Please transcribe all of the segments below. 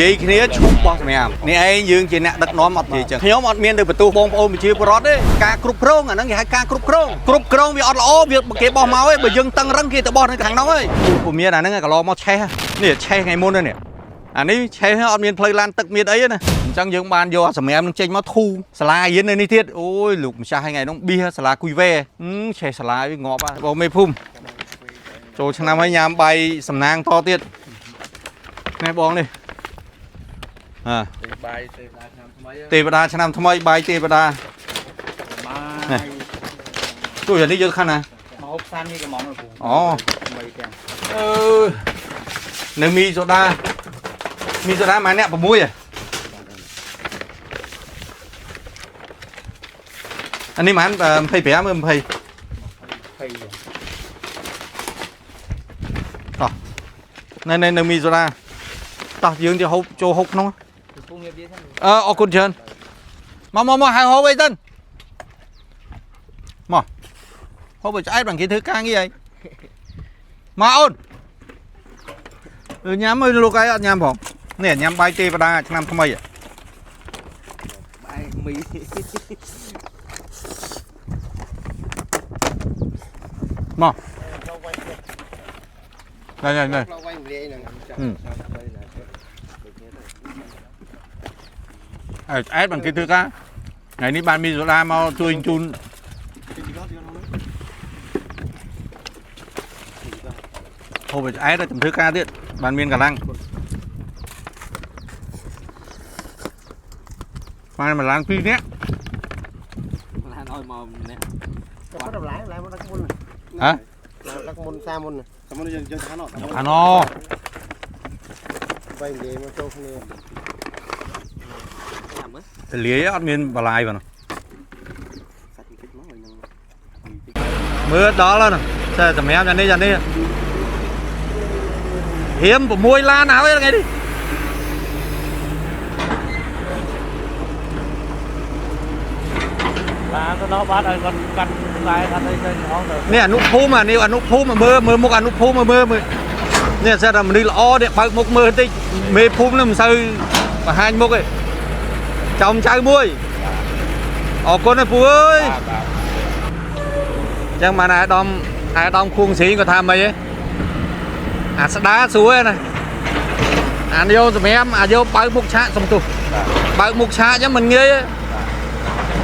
និយាយគ្នាឈប់បោះសម្រាមនេះឯងយើងជាអ្នកដឹកនាំអត់និយាយចឹងខ្ញុំអត់មានទៅបន្ទោសបងប្អូនប្រជាពលរដ្ឋទេការគ្រប់គ្រងអាហ្នឹងគេហៅការគ្រប់គ្រងគ្រប់គ្រងវាអត់ល្អវាគេបោះមកឯងបើយើងតឹងរឹងគេទៅបោះនៅខាងនោះឯងពុំមានអាហ្នឹងកន្លងមកឆេះនេះឆេះថ្ងៃមុននេះអានេះឆេះអត់មានផ្លូវឡានទឹកមានអីណាអញ្ចឹងយើងបានយកអាសម្រាមនឹងចេញមកធូរសាលារៀននៅនេះទៀតអូយលោកម្ចាស់ថ្ងៃនោះបៀសសាលាគួយវ៉េឆេះសាលាវាងាប់បងមេភូមិចូលឆ្នាំហើយញ៉ាំបាយសំណាងតទៀតនេះបងនេះអើ បាយទេវតាឆ្នាំថ្មី ទេវតាឆ្នាំថ្មីបាយទេវតា បាយ ជួយអានេះយកខាងណា មកហូបសាននេះកំងលោកគ្រូ អូ ថ្មីទាំង អឺនៅមីសូដាមីសូដាម៉ែអ្នក6ហ៎អានេះម៉ាន25មើល20 20 តោះនៅនៅនៅមីសូដាតោះយើងទៅហូបចូលហូបក្នុង ពូងាបទៀត អឺអរគុណច្រើនមកមកមកហៅហូបអីទៅមកហូបឲ្យឆ្អែតបានគេធ្វើការងារអីមកអូនញ៉ាំអើយលោកឯងអត់ញ៉ាំផងនេះញ៉ាំបាយទេវតាឆ្នាំថ្មី បាយមី មកនេះនេះនេះ ផ្លូវវៃម្លាយហ្នឹង អើឆ្អែតបានគេធ្វើការថ្ងៃនេះបានមីសូដាមកជួយជូនហូបឲ្យឆ្អែតដល់ចំធ្វើការទៀតបានមានកម្លាំងបានម្លងពីរនាក់ ឡានឲ្យមកម្នាក់ គាត់តម្លៃតម្លៃមកដឹកមុន ហ៎ ដឹកមុនសាមុន តែមុនយើងយើងខាងនោះ អាណ វៃម្លាយមកចូលគ្នា ចាំមើល ទលាយអត់មានបលាយបង សាច់បន្តិចមកឲ្យនឹង មើលដល់ហើយណាតែសម្រាប់យ៉ាងនេះយ៉ាងនេះរៀម6ឡានហើយថ្ងៃនេះ ឡានទៅដល់បាត់ឲ្យគាត់កាត់ខ្សែកាត់អីទៅហងទៅ នេះអនុភូមិអានេះអនុភូមិមើលមើលមុខអនុភូមិមើលមើលនេះសិតតែមនុស្សល្អនេះបើកមុខមើលបន្តិចមេភូមិនេះមិនសូវបង្ហាញមុខទេចំចៅមួយអរគុណណាពូអើយ បាទ អញ្ចឹងបានអាយដាមអាយដាមខួងស្រីគាត់ថាម៉េចហ៎អាស្ដាស្រួលណាអានយកសម្រាមអាយកបើកមុខឆាកសំទុះបើកមុខឆាកអញ្ចឹងមិនងាយទេ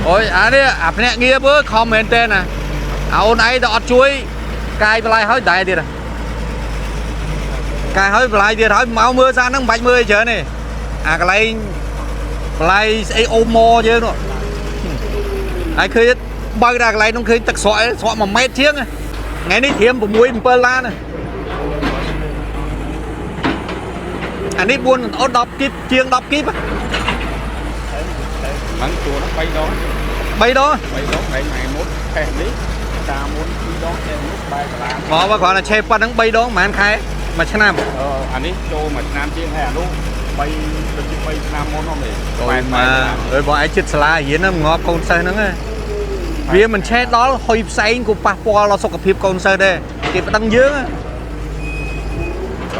អូយអានេះអាភ្នាក់ងារមើលខំមែនទេណាអាអូនឯងទៅអត់ជួយកាយបន្លាយហើយដែរទៀតណាកាយហើយបន្លាយទៀតហើយមកមើលសារហ្នឹងមិនបាច់មើលអីច្រើនទេអាកន្លែងបន្លាយស្អីអូម៉យើងនោះហើយឃើញបើកដល់កន្លែងនោះឃើញទឹកស្រក់ឯងស្រក់1ម៉ែត្រជាងថ្ងៃនេះត្រៀម6 7ឡានណាអានេះ4អូ10គីបជាង10គីប ហ្នឹងជួន3ដង 3ដង 3ដងថ្ងៃថ្ងៃមុនខេះនេះតាមមុន2ដងខេះនេះបែកឡាន មកមកគ្រាន់តែឆេប៉ុណ្្នឹង3ដងប្រហែលខែមួយឆ្នាំ អឺអានេះចូលមួយឆ្នាំជាងហើយអានោះ3ដូចជា3ឆ្នាំមុនហ្នឹងឯង អូយមកអើយបងឯងចិត្តសាលារៀនហ្នឹងងាប់កូនសិស្សហ្នឹងណាវាមិនឆេដល់ហុយផ្សែងក៏ប៉ះពាល់ដល់សុខភាពកូនសិស្សដែរគេប្តឹងយើងណា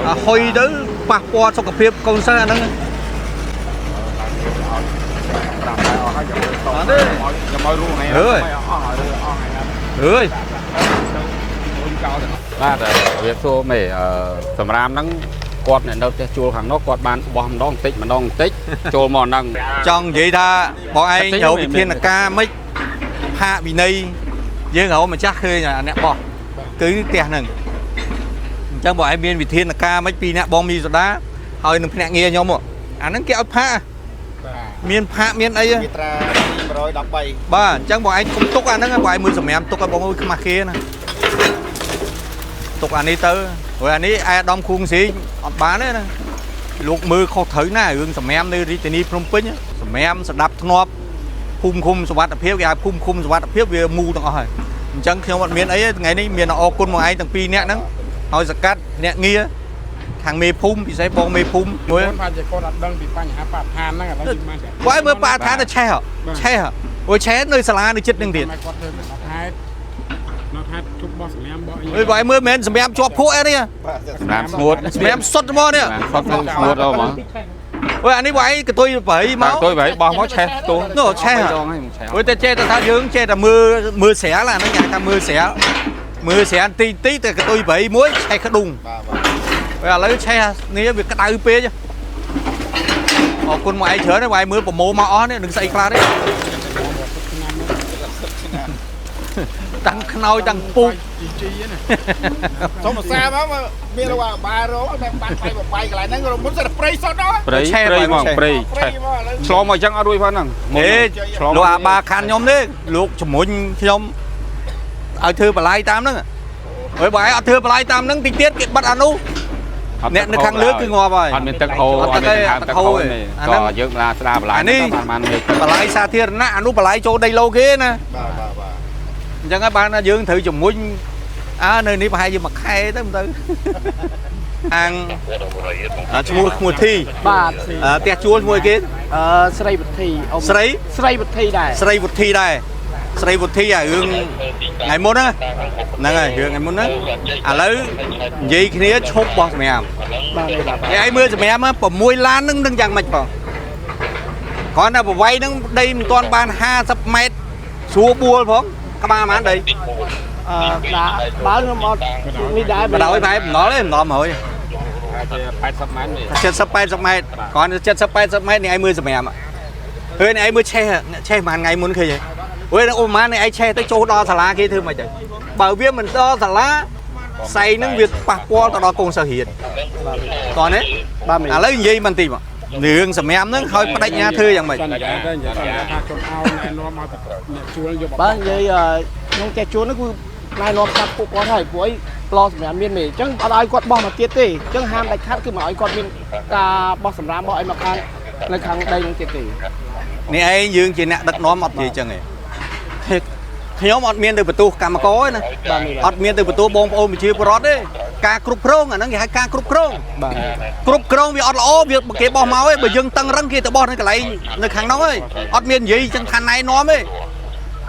អាហុយទៅប៉ះពាល់សុខភាពកូនសិស្សអាហ្នឹងណា 5ខែអស់ហើយចាំមើលតចាំមើលរូថ្ងៃអស់ហើយអស់ថ្ងៃណា អើយ ទៅចោលទៅ បាទវាសួរមេអឺសម្រាមហ្នឹងគាត់អ្នកនៅផ្ទះជួលខាងនោះគាត់បានបោះម្ដងបន្តិចម្ដងបន្តិចចូលមកហ្នឹង ចង់និយាយថាបងឯងរកវិធានការមិនផាកវិន័យយើងរកម្ចាស់ឃើញអាអ្នកបោះគឺផ្ទះហ្នឹងអញ្ចឹងបងឯងមានវិធានការមិនពីអ្នកបងមីសូដាហើយនឹងភ្នាក់ងារខ្ញុំហ៎អាហ្នឹងគេឲ្យផាកមានផាកមានអីហ៎ មាត្រា113 បាទអញ្ចឹងបងឯងគុំទុកអាហ្នឹងបងឯងមើលសម្រាមទុកឲ្យបងអើយខ្មាស់គេណាទុកអានេះទៅព្រោះអានេះឯអាដាមខួងស៊ីងអត់បានទេណាលោកមើលខុសត្រូវណារឿងសម្រាមនៅរាជធានីភ្នំពេញសម្រាមស្ដាប់ធ្នាប់ភូមិឃុំសុវត្ថិភាពគេហៅភូមិឃុំសុវត្ថិភាពវាមូលទាំងអស់ហើយអញ្ចឹងខ្ញុំអត់មានអីទេថ្ងៃនេះមានអរគុណបងឯងទាំងពីរនាក់ហ្នឹងហើយសកាត់អ្នកងារខាងមេភូមិពិសេសបងមេភូមិមួយ គាត់ថាជាគាត់អត់ដឹងពីបញ្ហាបរិស្ថានហ្នឹងឥឡូវយើងបាន បងឯងមើលបរិស្ថានទៅឆេះហ៎ឆេះហ៎អូយឆេះនៅសាលានៅចិត្តនឹងទៀត គាត់ធ្វើដល់ហេតុដល់ហេតុជប់បោះសម្រាមបោះអី អើយបងឯងមើលមិនមែនសម្រាប់ជាប់ភក់អីនេះ សម្រាមស្ងួត សម្រាប់សុទ្ធហ្មងនេះ សម្រាមសុទ្ធនឹងស្ងួតដល់ហ្មង អូយអានេះបងឯងកតុយប្រៃមក ទុយប្រៃបោះមកឆេះទោះ នោះឆេះ ដងហើយឆេះ អូយតែចេះតែថាយើងចេះតែមើលមើលស្រាលអាហ្នឹងគេហៅថាមើលស្រាលមើលស្រាលទីទីតែកតុយប្រៃមួយឆេះក្ដុង បាទបាទ ឥឡូវឆេះនេះវាក្តៅពេកអរគុណមកឯងច្រើនហើយមើលប្រមូលមកអស់នេះនឹងស្អីខ្លះទេតាំងខ្នើយតាំងពូក សុំភាសាមកមានរកបាយរងតែបាត់បាយបបាយកន្លែងហ្នឹងរមុនសិតព្រៃសុទ្ធដល់ ព្រៃព្រៃហ្មងព្រៃ ព្រៃ ឆេះ មកឥឡូវ ឆ្លងមកអញ្ចឹងអត់រួចផងហ្នឹង ហេលោកអាបាខាន់ខ្ញុំទេលោកជំរុញខ្ញុំឲ្យធ្វើបល័យតាមហ្នឹងហើយបើឯងអត់ធ្វើបល័យតាមហ្នឹងតិចទៀតគេបិទអានោះអ្នកនៅខាងលើគឺងាប់ហើយ អត់មានទឹកហូរ អត់ អត់មាន ទឹកហូរ ទឹកហូរ ទេអាហ្នឹង ក៏យើងឡាស្ដារបន្លាយ អានេះ បានបានមានទឹក បល័យសាធារណៈអានោះបល័យចូលដីឡូគេណា បាទបាទបាទ អញ្ចឹងហើយបានថាយើងត្រូវជំរុញអើនៅនេះប្រហែលជាមួយខែទៅមិនទៅ អាងអាឈ្មោះឈ្មោះធី បាទ អើផ្ទះជួលឈ្មោះអីគេ អឺស្រីវុធីអ៊ំ ស្រី ស្រីវុធីដែរ ស្រីវុធីដែរស្រីវុធីអារឿងថ្ងៃមុនណាហ្នឹងហើយរឿងថ្ងៃមុនណាឥឡូវនិយាយគ្នាឈប់បោះសម្រាម បាទនេះបាទ ឯងមើលសម្រាម6ឡានហ្នឹងនឹងយ៉ាងម៉េចបងគ្រាន់តែប្រវ័យហ្នឹងដីមិនទាន់បាន50ម៉ែត្រស្រួលបួលផងក្បាលប៉ុន្មានដី អឺដាក់បើខ្ញុំអត់នេះដែរប ដ ாய் ប្រហែលបំណុលទេបំណុល100 80ម៉ែត្រ 70 80ម៉ែត្រគ្រាន់តែ70 80ម៉ែត្រនេះឯងមើលសម្រាមហើយនេះឯងមើលឆេះឆេះប្រហែលថ្ងៃមុនឃើញទេអូយឧបមានេះឯងឆេះទៅចូលដល់សាលាគេធ្វើម៉េចទៅបើវាមិនដល់សាលាផ្សែងហ្នឹងវាប៉ះពាល់ទៅដល់កូនសិស្សរៀនតោះនេះ បាទមេ ឥឡូវនិយាយបន្តិចមករឿងសម្រាមហ្នឹងហើយបដិញ្ញាធ្វើយ៉ាងម៉េច បាទនិយាយអឺក្នុងផ្ទះជួលហ្នឹងគឺណែនាំប្រាប់ពួកគាត់ហើយព្រោះអីប្លោសម្រាប់មានមេអញ្ចឹងអត់ឲ្យគាត់បោះមកទៀតទេអញ្ចឹងហាមដាច់ខាតគឺមិនឲ្យគាត់មានការបោះសម្រាមបោះអីមកខាងនៅខាងដីហ្នឹងទៀតទេ នេះឯងយើងជាអ្នកដឹកនាំអត់និយាយចឹងទេខ្ញុំអត់មានទៅបន្ទោសកម្មករទេណា បាទនេះ អត់មានទៅបន្ទោសបងប្អូនប្រជាពលរដ្ឋទេការគ្រប់គ្រងអាហ្នឹងគេហៅការគ្រប់គ្រង បាទ គ្រប់គ្រងវាអត់ល្អវាគេបោះមកឯងបើយើងតឹងរឹងគេទៅបោះនៅកន្លែងនៅខាងនោះឯងអត់មាននិយាយចឹងថាណែនាំទេ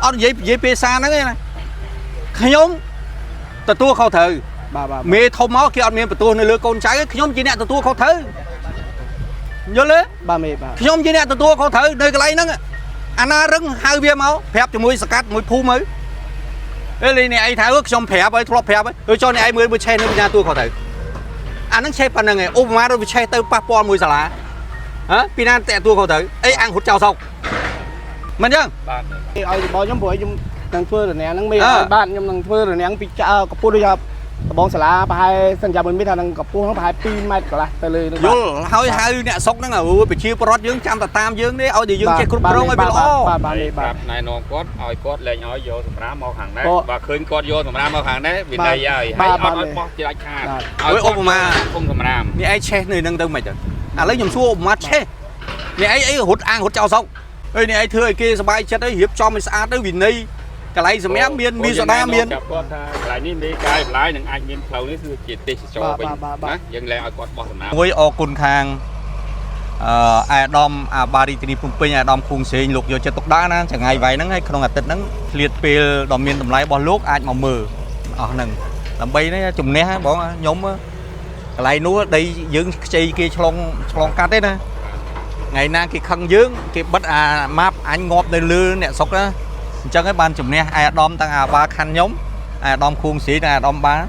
អត់និយាយនិយាយភាសាហ្នឹងឯណាខ្ញុំទទួលខុសត្រូវ បាទបាទ មេធំមកគេអត់មានបន្ទោសនៅលើកូនចៅទេខ្ញុំជាអ្នកទទួលខុសត្រូវយល់ទេ បាទមេបាទ ខ្ញុំជាអ្នកទទួលខុសត្រូវនៅកន្លែងហ្នឹងអាណារឹងហៅវាមកប្រាប់ជាមួយសកាត់មួយភូមិទៅអេនេះឯងថាខ្ញុំប្រាប់ហើយធ្លាប់ប្រាប់ហើយចុះនេះឯងមើលមើលឆេះនៅបញ្ញាទទួលខុសត្រូវអាហ្នឹងឆេះប៉ុណ្្នឹងឯងឧបមាដូចវាឆេះទៅប៉ះពាល់មួយសាលាហ៎ពីណាតែទទួលខុសត្រូវអីអាំងរត់ចោលសោកមិនចឹង ឲ្យរបស់ខ្ញុំព្រោះខ្ញុំនឹងធ្វើរនាំងហ្នឹងមេ អឺ ឲ្យបាទខ្ញុំនឹងធ្វើរនាំងពីចៅកពស់ដូចថាដបងសាលាប្រហែលសន្យាមួយមីថានឹងកពស់ហ្នឹងប្រហែល2ម៉ែត្រកន្លះទៅលើហ្នឹង យល់ហើយហៅអ្នកស្រុកហ្នឹងអូយប្រជាពលរដ្ឋយើងចាំតែតាមយើងទេឲ្យតែយើងចេះគ្រប់គ្រងឲ្យវាល្អ បាទបាទនេះបាទ ប្រាប់ណែនាំគាត់ឲ្យគាត់លែងឲ្យយកសម្រាមមកខាងនេះ អូ បើឃើញគាត់យកសម្រាមមកខាងនេះវិន័យហើយ បា ហើយអ ទបាទ ត់ឲ្យបោះជាដាច់ខាត បាទ អូយឧបមា គុំសម្រាម នេះឯងឆេះនៅនឹងទៅមិនទៅឥឡូវខ្ញុំសួរឧបមាឆេះនេះឯងអីរត់អាងរត់ចោលសោកអីនេះឯងធ្វើឲ្យគេសប្បាយចិត្តអីរៀបចំឲ្យស្អាតទៅវិន័យកន្លែងសម្រាប់មានមីសូដាមាន ចាប់គាត់ថាកន្លែងនេះមេកាយបន្លាយនឹងអាចមានផ្លូវនេះគឺជាទេសចរវិញ បាទបាទ ណាយើងលែងឲ្យគាត់បោះសម្រាម មួយអរគុណខាងអឺអាដាមអាបារីធានីភ្នំពេញអាដាមខួងសេងលោកយកចិត្តទុកដាក់ណាចង្អៃវៃហ្នឹងហើយក្នុងអាទិត្យហ្នឹងឆ្លៀតពេលដ៏មានតម្លៃរបស់លោកអាចមកមើលអស់ហ្នឹងដើម្បីនេះជំនះហ្នឹងបងខ្ញុំកន្លែងនោះដីយើងខ្ចីគេឆ្លងឆ្លងកាត់ទេណាថ្ងៃណាគេខឹងយើងគេបិទអាម៉ាប់អញងាប់នៅលើអ្នកស្រុកណាអញ្ចឹងហើយបានជំនះអាដាមទាំងអាបាខណ្ឌខ្ញុំអាដាមខួងសេងនិងអាដាមបាន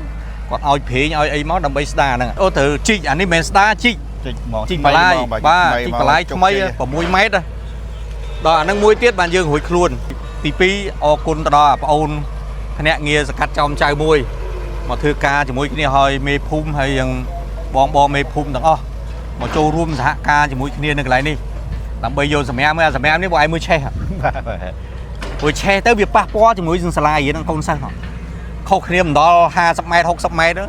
គាត់ឲ្យព្រេងឲ្យអីមកដើម្បីស្ដារហ្នឹងអូត្រូវជីកអានេះមិនមែនស្ដារជីក ជីកមក ជីកបន្លាយបាទជីកបន្លាយថ្មី6ម៉ែត្រដល់អានឹងមួយទៀតបានយើងរួចខ្លួនទី2អរគុណទៅដល់អាប្អូនភ្នាក់ងារសកាត់ចោមចៅមួយមកធ្វើការជាមួយគ្នាហើយមេភូមិហើយយ៉ាងបងបងមេភូមិទាំងអស់មកចូលរួមសហការជាមួយគ្នានៅកន្លែងនេះដើម្បីយកសម្រាមអាសម្រាមនេះបងឯងមើលឆេះព្រោះឆេះទៅវាប៉ះពាល់ជាមួយនឹងសាលារៀននិងកូនសិស្សហ្នឹងខុសគ្នាមិនដល់50ម៉ែត្រ60ម៉ែត្រ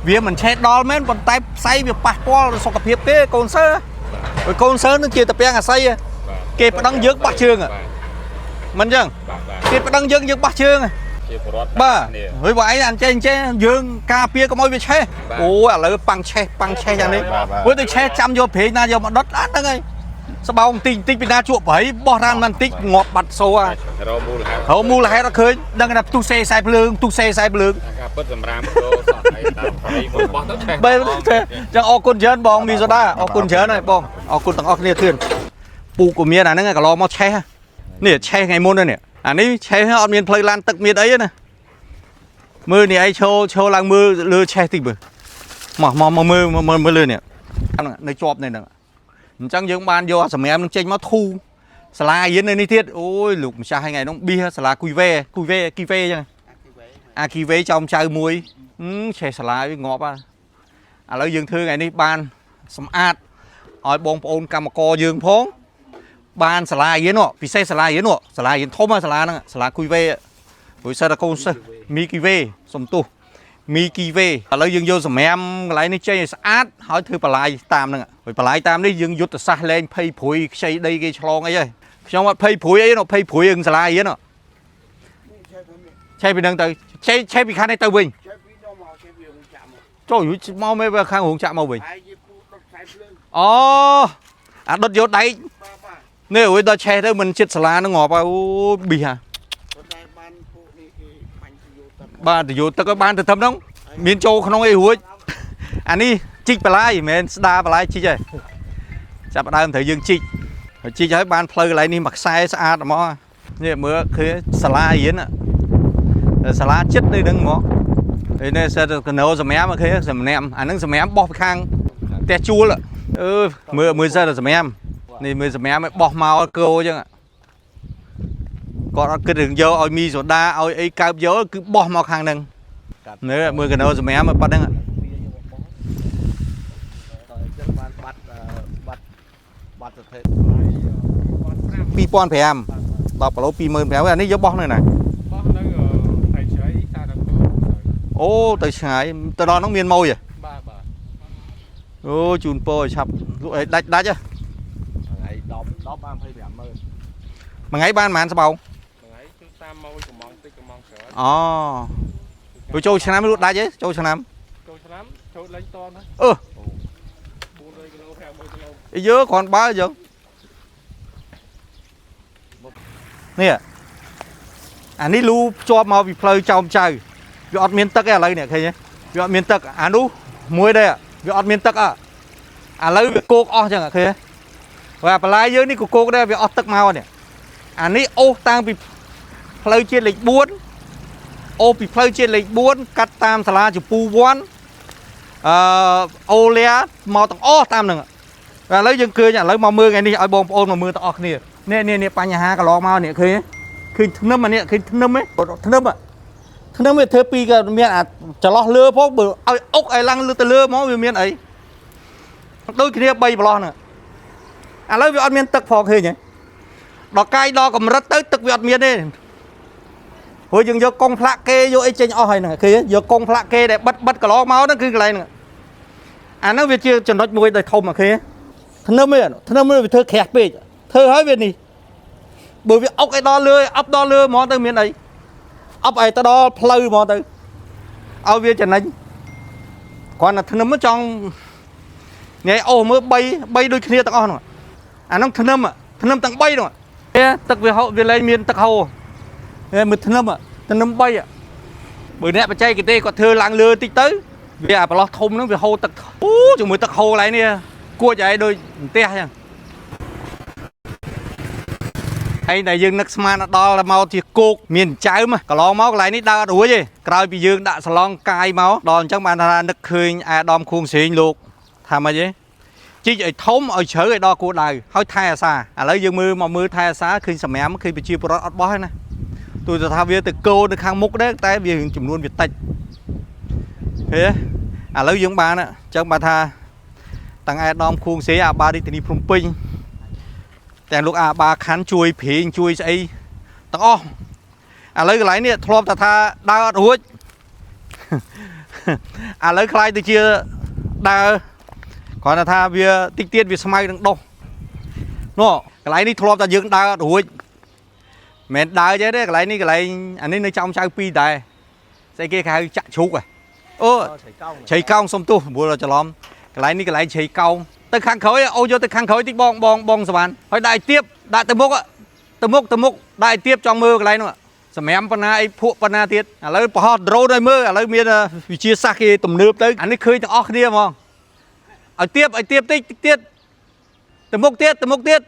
វាមិនឆេះដល់មែនប៉ុន្តែផ្សែងវាប៉ះពាល់ដល់សុខភាពទេកូនសិស្សព្រោះកូនសិស្សនឹងជាតាពាំងអាស័យគេប្តឹងយើងបោះជើងមិនចឹង បាទបាទ គេប្តឹងយើងយើងបោះជើង ជាពលរដ្ឋ បាទ គ្នា ហើយបើឯងអានចេះចេះយើងការពារកុំឲ្យវាឆេះ បាទ អូយឥឡូវប៉ាំងឆេះប៉ាំងឆេះយ៉ាងនេះព្រោះទៅឆេះចាំយកព្រេងណាយកមកដុតអត់ហ្នឹងហើយស្បោងតិចតិចពីណាជក់ប្រៃបោះរានបន្តិចងាប់បាត់សូអា រកមូលហេតុ រកមូលហេតុអត់ឃើញដឹងថាផ្ទុះសេខ្សែភ្លើងផ្ទុះសេខ្សែភ្លើង ការ ពិតសម្រាមគោសោះហើយតាមព្រៃមកបោះទៅឆេះ បែចឹងអរគុណច្រើនបងមីសូដាអរគុណច្រើនហើយបងអរគុណទាំងអស់គ្នាធឿនពូក៏មានអាហ្នឹងកន្លងមកឆេះនេះឆេះថ្ងៃមុននេះអានេះឆេះអត់មានផ្លូវឡានទឹកមានអីណាមើលនេះអីឈោឈោឡើងមើលលើឆេះតិចមើលមកមកមកមើលមើលមើលលើនេះនៅជាប់នៅហ្នឹងអញ្ចឹងយើងបានយកសម្រាមនឹងចេញមកធូសាលារៀននៅនេះទៀតអូយលោកម្ចាស់ថ្ងៃហ្នឹងប៊ីសាលាគួយវ៉េគួយវ៉េគីវ៉េអញ្ចឹងអាគីវ៉េចោមចៅមួយឆេះសាលាវាងាប់ហ่ะ ឥឡូវយើងធ្វើថ្ងៃនេះបានសម្អាតឲ្យបងប្អូនកម្មករយើងផងបានសាលារៀននោះពិសេសសាលារៀននោះសាលារៀនធំហ่ะសាលាហ្នឹងសាលាគួយវេព្រោះសិតតែកូនសិស្សមីគីវេសំទោសមីគីវេឥឡូវយើងយកសម្រាមកន្លែងនេះចេញឲ្យស្អាតហើយធ្វើបន្លាយតាមហ្នឹងហើយបន្លាយតាមនេះយើងយុទ្ធសាស្ត្រលេងភ័យព្រួយខ្ចីដីគេឆ្លងអីហើយខ្ញុំអត់ភ័យព្រួយអីនោះភ័យព្រួយរឿងសាលារៀននោះឆេះពីហ្នឹងទៅឆេះឆេះពីខាងនេះទៅវិញ ឆេះពីនោះមកឆេះពីរោងចក្រមក ចូលយូរមកមេខាងរោងចក្រមកវិញ ហើយយីពូដុតខ្សែភ្លើង អូអាដុតយកដែក បាទបាទ នេះអូយដល់ឆេះទៅមិនចិត្តសាលានឹងងាប់ហើយអូយប៊ីហា ប៉ុន្តែបានពួកនេះគេបាញ់ទៅយកទឹក បាទទៅយកទឹកឲ្យបានទៅធំហ្នឹងមានចូលក្នុងអីរួចអានេះជីកបន្លាយមិនមែនស្ដាបន្លាយជីកទេចាប់ផ្ដើមត្រូវយើងជីកហើយជីកហើយបានផ្លូវកន្លែងនេះមួយខ្សែស្អាតហ្មងនេះមើលឃើញសាលារៀនសាលាចិត្តនៅនឹងហ្មងហើយនេះសិតកណោសម្រាមឃើញសម្រាមអាហ្នឹងសម្រាមបោះពីខាងផ្ទះជួលអឺមើលមើលសិតសម្រាមនេះមើលសម្រាមឲ្យបោះមកគោអញ្ចឹងគាត់អត់គិតរឿងយកឲ្យមីសូដាឲ្យអីកើបយកគឺបោះមកខាងហ្នឹងនេះមើលកណោសម្រាមប៉ុណ្្នឹង តើអញ្ចឹងបានបាត់បាត់បាត់ស្ថិត 2005 10គីឡូ25000អានេះយកបោះនៅណា បោះនៅថៃជ្រៃសារដល់គោ អូទៅឆ្ងាយទៅដល់ហ្នឹងមានម៉ួយហ៎ បាទបាទ អូជូនពរឲ្យឆាប់លក់ឲ្យដាច់ដាច់ហ៎ ថ្ងៃ10 10បាន250,000 មួយថ្ងៃបានប៉ុន្មានស្បោង ថ្ងៃគឺតាមម៉ួយកំងតិចកំងច្រើន អូព្រោះចូលឆ្នាំលក់ដាច់ហ៎ចូលឆ្នាំ ចូលឆ្នាំចូលលេងតនហ្នឹង អឺ 400គីឡូ500គីឡូ អីយើគ្រាន់បើអញ្ចឹងនេះអានេះលូភ្ជាប់មកពីផ្លូវចោមចៅវាអត់មានទឹកទេឥឡូវនេះឃើញទេវាអត់មានទឹកអានោះមួយដែរវាអត់មានទឹកអ่ะឥឡូវវាគោកអស់អញ្ចឹងឃើញទេបាទបន្លាយយើងនេះក៏គោកដែរវាអស់ទឹកមកនេះអានេះអូសតាំងពីផ្លូវជាតិលេខ4អូសពីផ្លូវជាតិលេខ4កាត់តាមសាលាជពូវ័នអឺអូលាមកទាំងអស់តាមហ្នឹង ឥឡូវយើងឃើញឥឡូវមកមើលថ្ងៃនេះឲ្យបងប្អូនមកមើលទាំងអស់គ្នានេះនេះនេះបញ្ហាកន្លងមកនេះឃើញទេឃើញធ្នឹមអានេះឃើញធ្នឹមទេធ្នឹមធ្នឹមវាធ្វើពីរក៏មានអាចន្លោះលើផងបើឲ្យអុកឲ្យឡើងលើទៅលើមកវាមានអីដូចគ្នា3ប្រឡោះហ្នឹងឥឡូវវាអត់មានទឹកផងឃើញទេដល់កាយដល់កម្រិតទៅទឹកវាអត់មានទេព្រោះយើងយកកង់ផ្លាក់គេយកអីចេញអស់ហើយហ្នឹងឃើញទេយកកង់ផ្លាក់គេដែលបិទបិទកន្លងមកហ្នឹងគឺកន្លែងហ្នឹងអាហ្នឹងវាជាចំណុចមួយដែលធំអាឃើញទេ ធ្នឹមឯងធ្នឹមវាធ្វើក្រាស់ពេកធ្វើហើយវានេះបើវាអុកឲ្យដល់លើអប់ដល់លើហ្មងទៅមានអីអប់ឲ្យទៅដល់ផ្លូវហ្មងទៅឲ្យវាចំណេញគ្រាន់តែធ្នឹមចង់ញ៉ៃអូសមើល3 3ដូចគ្នាទាំងអស់ហ្នឹងអាហ្នឹងធ្នឹមធ្នឹមទាំង3ហ្នឹងទឹកវាហូរវាលែងមានទឹកហូរមើលធ្នឹមធ្នឹម3បើអ្នកបច្ចេកទេសគាត់ធ្វើឡើងលើតិចទៅវាអាប្រឡោះធំហ្នឹងវាហូរទឹកអូជាមួយទឹកហូរកន្លែងនេះ គួចឲ្យដូចផ្ទះចឹងហើយដែលយើងនឹកស្មានដល់មកជាគោកមានចើមកន្លងមកកន្លែងនេះដើរអត់រួចទេក្រោយពីយើងដាក់សឡង់កាយមកដល់អញ្ចឹងបានថានឹកឃើញអាដាមខួងស្រេងលោកថាម៉េចទេជីកឲ្យធំឲ្យជ្រៅឲ្យដល់គោលដៅហើយថែអាសាឥឡូវយើងមើលមកមើលថែអាសាឃើញសម្រាមឃើញប្រជាពលរដ្ឋអត់បោះទេណាទោះថាវាទៅគោនៅខាងមុខដែរតែវាចំនួនវាតិចឃើញទេឥឡូវយើងបានអញ្ចឹងបានថា តាំងអាដាមខួងសេអាបារាជធានីភ្នំពេញទាំងលោកអាបាខណ្ឌជួយព្រៀងជួយស្អីទាំងអស់ឥឡូវកន្លែងនេះធ្លាប់តែថាដើរអត់រួច ឥឡូវខ្លាយទៅជាដើរគ្រាន់តែថាវាតិចទៀតវាស្មៅនឹងដុះនោះកន្លែងនេះធ្លាប់តែយើងដើរអត់រួចមិនមែនដើរទេទេកន្លែងនេះកន្លែងអានេះនៅចំចៅពីរដែរស្អីគេគេហៅចាក់ជ្រូកហ៎អូ ឆៃកោង ឆៃកោងសុំទោសព្រោះច្រឡំកន្លែងនេះកន្លែងឆៃកោងទៅខាងក្រោយអូយកទៅខាងក្រោយតិចបងបងបងសវណ្ណហើយដាក់ឲ្យទៀបដាក់ទៅមុខទៅមុខទៅមុខដាក់ឲ្យទៀបចង់មើលកន្លែងនោះ សម្រាមប៉ុណ្ណាអីភក់ប៉ុណ្ណាទៀតឥឡូវបង្ហោះ drone ឲ្យមើលឥឡូវមានវិជាសាស្ត្រគេទំនើបទៅអានេះឃើញទាំងអស់គ្នាហ្មងឲ្យទៀបឲ្យទៀបតិចតិចទៀតទៅមុខទៀតទៅមុខទៀត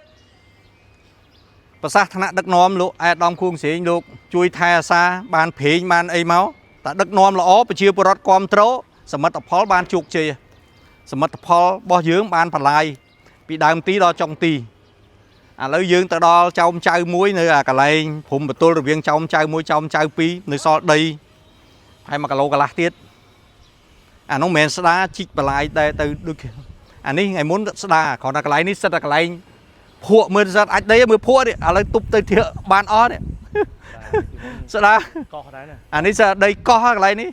ប្រសាសន៍ថ្នាក់ដឹកនាំលោកអែដាមខួងស្រេងលោកជួយថែអាសាបានព្រេងបានអីមកតែដឹកនាំល្អប្រជាពលរដ្ឋគ្រប់គ្រងសមិទ្ធផលបានជោគជ័យសមិទ្ធផលរបស់យើងបានបន្លាយពីដើមទីដល់ចុងទី ឥឡូវយើងទៅដល់ចោមចៅមួយនៅអាកន្លែងព្រំបន្ទល់រវាងចោមចៅមួយចោមចៅពីរនៅសល់ដីហើយ1គីឡូកន្លះទៀតអានោះមិនមែនស្ដាជីកបន្លាយដែរទៅដូចអានេះថ្ងៃមុនស្ដាគ្រាន់តែកន្លែងនេះសិតតែកន្លែងភក់មើលសិតអាចដីមើលភក់នេះឥឡូវទប់ទៅទៀតបានអស់នេះស្ដា កោះដែរណា អានេះសិតដីកោះកន្លែងនេះ